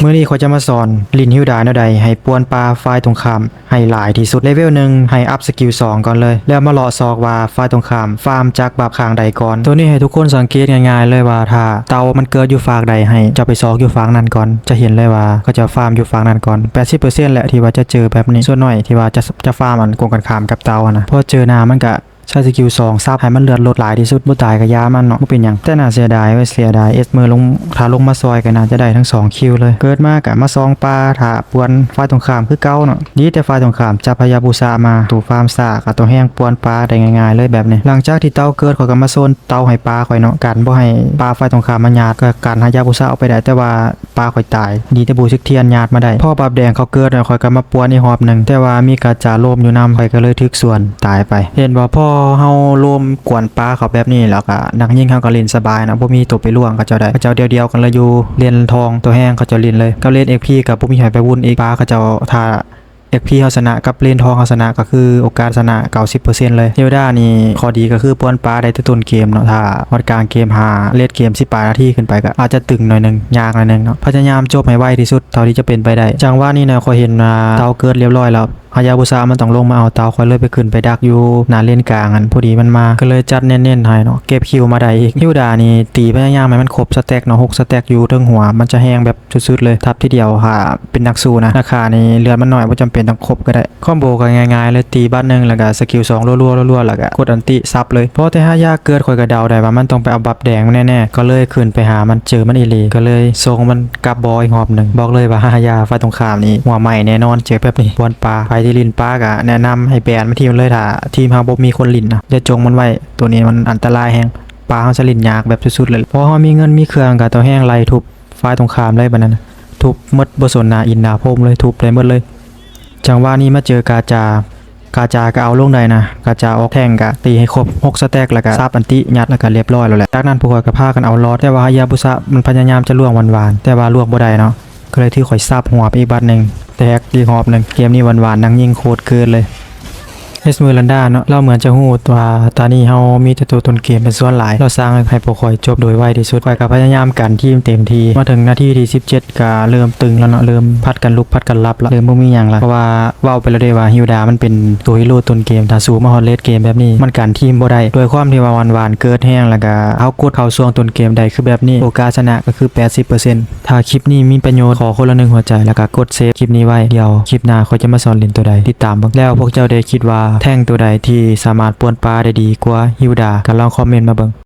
ມື້ນີ້ຂ້ອຍຈະມາສອນຫຼິ້ນຮິວດາແນວໃດໃຫ້ປ່ວນປາຝ່າຍຕົງຂ້າມໃຫ້ຫຼາຍທີ່ສຸດ. ເລເວວໜຶ່ງໃຫ້ອັບສະກິວສອງກ່ອນເລີຍ ແລ້ວມາເລາະຊອກວ່າຝ່າຍຕົງຂ້າມຟາມຈາກບັບຂ້າງໃດກ່ອນ. ໂຕນີ້ໃຫ້ທຸກຄົນສັງເກດງ່າຍໆເລີຍວ່າ ຖ້າເຕົ່າມັນເກີດຢູ່ຟາກໃດ ໃຫ້ເຈົ້າໄປຊອກຢູ່ຟາກນັ້ນກ່ອນ. ຈະເຫັນເລີຍວ່າເຂົາເຈົ້າຟາມຢູ່ຟາກນັ້ນກ່ອນ. ແປດສິບເປີເຊັນແຫຼະທີ່ວ່າຈະເຈີແບບນີ້. ສ່ວນໜ້ອຍທີ່ວ່າຈະ ຈະຟາມອັນກົງກັນຂ້າມກັບເຕົ່າຫັ້ນນະ. ພໍເຈີໜ້າມັນກະ ໃຊ້ສະກິວສອງສັບໃຫ້ມັນເລືອດລົດຫຼາຍທີ່ສຸດ. ບໍ່ຕາຍກະຢ່າມັນເນາະ ບໍ່ເປັນຫຍັງ. ແຕ່ໜ້າເສຍດາຍເວີຍ ເສຍດາຍ. ເອສເມີລົງ ຖ້າລົງມາຊ່ອຍກະໜ້າຈະໄດ້ທັງສອງຄິວເລີຍ. ເກີດມາກະມາສ່ອງປາຖ້າປ່ວນຝ່າຍຕົງຂ້າມຄືເກົ່າເນາະ. ດີແຕ່ຝ່າຍຕົງຂ້າມຈັບຮາຍາບຸຊະມາ. ໂຕຟາມຊ້າກະໂຕແຮງປ່ວນປາໄດ້ງ່າຍໆເລີຍແບບນີ້. ຫຼັງຈາກທີ່ເຕົ່າເກີດ ຂ້ອຍກະມາໂຊນເຕົ່າໃຫ້ປາຂ້ອຍເນາະ ກັນບໍ່ໃຫ້ປາຝ່າຍຕົງຂ້າມມາຍາດ. ກະກັນຮາຍາບຸຊະອອກໄປໄດ້ ແຕ່ວ່າ ປາຂ້ອຍຕາຍ. ດີແຕ່ບູຊິກທຽນຍາດມາໄດ້. ພໍບັບແດງເຂົາເກີດແລ້ວ ຂ້ອຍກະມາປ່ວນອີກຮອບໜຶ່ງ ແຕ່ວ່າມີກາຈາໂລມຢູ່ນຳ ຂ້ອຍກະເລີຍຖືກສວນຕາຍໄປ. ເຫັນບໍ່ ພໍເຮົາໂລມກວນປາເຂົາແບບນີ້ແລ້ວກະ ນັກຍິງເຮົາກະຫຼິ້ນສະບາຍນະ ບໍ່ມີໂຕໄປລ່ວງເຂົາເຈົ້າໄດ້. ເຂົາເຈົ້າດຽວໆກັນເລີຍ ຢູ່ເລນທອງ ໂຕແຮງເຂົາເຈົ້າຫຼິ້ນເລີຍ ກັບເລນເອັກພີກະບໍ່ມີໃຜໄປວຸ່ນອີກ. ປາເຂົາເຈົ້າ ຖ້າ ເອັກພີເຮົາຊະນະກັບເລນທອງເຮົາຊະນະ ກະຄືໂອກາດຊະນະເກົ້າສິບເປີເຊັນເລີຍ. ຮິວດານີ້ຂໍ້ດີກະຄືປ່ວນປາໄດ້ແຕ່ຕົ້ນເກມເນາະ. ຖ້າຮອດກາງເກມ ຫາເລດເກມ ສິບປາຍນາທີຂຶ້ນໄປ ກະອາດຈະຕຶງໜ້ອຍໜຶ່ງ ຍາກໜ້ອຍໜຶ່ງເນາະ. ພະຍາຍາມຈົບໃຫ້ໄວທີ່ສຸດເທົ່າທີ່ຈະເປັນໄປໄດ້. ຈັງຫວະນີ້ນະ ຂ້ອຍເຫັນ ອ່າ ເຕົ່າເກີດລຽບຮ້ອຍແລ້ວ ຮາຍາບຸຊະມັນຕ້ອງລົງມາເອົາເຕົ່າ ຂ້ອຍເລີຍໄປຂຶ້ນໄປດັກຢູ່ໜ້າເລນກາງຫັ້ນ ພໍດີມັນມາ ກະເລີຍຈັດເນັ້ນໆໃຫ້ເນາະ. ເກັບຄິວມາໄດ້ອີກ. ຮິວດານີ້ຕີພະຍາຍາມໃຫ້ມັນຄົບສະແຕັກເນາະ ຫົກສະແຕັກຢູ່ເທິງຫົວ ມັນຈະແຮງແບບ ສຸດໆເລີຍ ທັບທີດຽວຫາເປັນນັກສູ້ນະ. ນັກຂ້ານີ້ເລືອດມັນໜ້ອຍ ບໍ່ຈຳເປັນຕ້ອງຄົບກະໄດ້. ຄອມໂບກະງ່າຍໆເລີຍ ຕີບາດໜຶ່ງແລ້ວກະສະກິວສອງ ລົວໆ ແລ້ວກະກົດອັນຕິສັບເລີຍ. ພໍແຕ່ຮາຍາເກີດ ຂ້ອຍກະເດົາໄດ້ວ່າມັນຕ້ອງໄປເອົາບັບແດງມາແນ່ໆ ກະເລີຍຂຶ້ນໄປຫາມັນ ເຈີມັນອີ່ຫຼີ ກະເລີຍສົ່ງມັນກັບບໍ່ອີກຮອບໜຶ່ງ. ບອກເລີຍວ່າຮາຍາຝ່າຍຕົງຂ້າມນີ້ຫົວໄໝ້ແນ່ນອນ ເຈີແບບນີ້ ປ່ວນປາ. ໃຜທີ່ຫຼິ້ນປາກະແນະນຳໃຫ້ແບນມັນຖິ້ມເລີຍ ຖ້າທີມເຮົາບໍ່ມີຄົນຫຼິ້ນນະ ຢ່າຈົ່ງມັນໄວ້. ໂຕນີ້ມັນອັນຕະລາຍແຮງ ປາເຮົາຈະຫຼິ້ນຍາກແບບສຸດໆເລີຍ. ພໍເຮົາມີເງິນມີເຄື່ອງກະຕໍ່ແຮງໄລ່ທຸບ ຝ່າຍຕົງຂ້າມເລີຍບາດນັ້ນ ທຸບໝົດ ບໍ່ສົນໜ້າອິນໜ້າພົມເລີຍ ທຸບໄດ້ໝົດເລີຍ. ຈັງຫວະນີ້ມາເຈີກາຈາ ກາຈາກະເອົາລົງໄດ້ນະ ກາຈາອອກແທ້ງກະຕີໃຫ້ຄົບຫົກສະແຕັກ ແລ້ວກະສັບອັນຕິຍັດ ແລ້ວກະລຽບຮ້ອຍແລ້ວແຫຼະ. ຈາກນັ້ນພວກຂ້ອຍກະພາກັນເອົາລອດ ແຕ່ວ່າຮາຍາບຸຊະມັນພະຍາຍາມຈະລ່ວງຫວານໆ ແຕ່ວ່າລ່ວງບໍ່ໄດ້ເນາະ ກະເລີຍຖືກຂ້ອຍສັບຫົວໄປອີກບາດໜຶ່ງ ແຕກອີກຮອບໜຶ່ງ. ເກມນີ້ຫວານໆ ນັກຍິງໂຄດເກີນເລີຍ. ເອສເມີຣັນດາເນາະ ລາວເໝືອນຈະຮູ້ວ່າຕານີ້ເຮົາມີແຕ່ໂຕຕົ້ນເກມເປັນສ່ວນຫຼາຍ ລາວສັ່ງໃຫ້ພວກຂ້ອຍຈົບໂດຍໄວທີ່ສຸດ. ຂ້ອຍກະພະຍາຍາມກັນທີມເຕັມທີ່ ມາເຖິງນາທີທີສິບເຈັດກະເລີ່ມຕຶງແລ້ວເນາະ ເລີ່ມຜັດກັນລຸກຜັດກັນຫຼັບລະ ເລີ່ມບໍ່ມີຫຍັງລະ ເພາະວ່າເວົ້າໄປແລ້ວເດ້ວ່າຮິວດາມັນເປັນໂຕຮີໂຣຕົ້ນເກມ ຖ້າສູ້ມາຮອດເລດເກມແບບນີ້ມັນກັນທີມບໍ່ໄດ້. ດ້ວຍຄວາມທີ່ວ່າຫວານໆເກີດແຮງ ແລ້ວກະເຮົາກົດເຂົ້າຊ່ວງຕົ້ນເກມໄດ້ຄືແບບນີ້ ໂອກາດຊະນະກະຄືແປດສິບເປີເຊັນ. ຖ້າຄລິບນີ້ມີປະໂຫຍດ ຂໍຄົນລະໜຶ່ງຫົວໃຈ ແລ້ວກະກົດເຊບຄລິບນີ້ໄວ້. ດຽວຄລິບໜ້າຂ້ອຍຈະມາສອນຫຼິ້ນໂຕໃດ ຕິດຕາມເບິ່ງ. ແລ້ວພວກເຈົ້າເດຄິດວ່າແທ້ງໂຕໃດທີ່ສາມາດປ່ວນປາໄດ້ດີກວ່າຮິວດາ ກະລອງຄອມເມັນມາເບິ່ງ.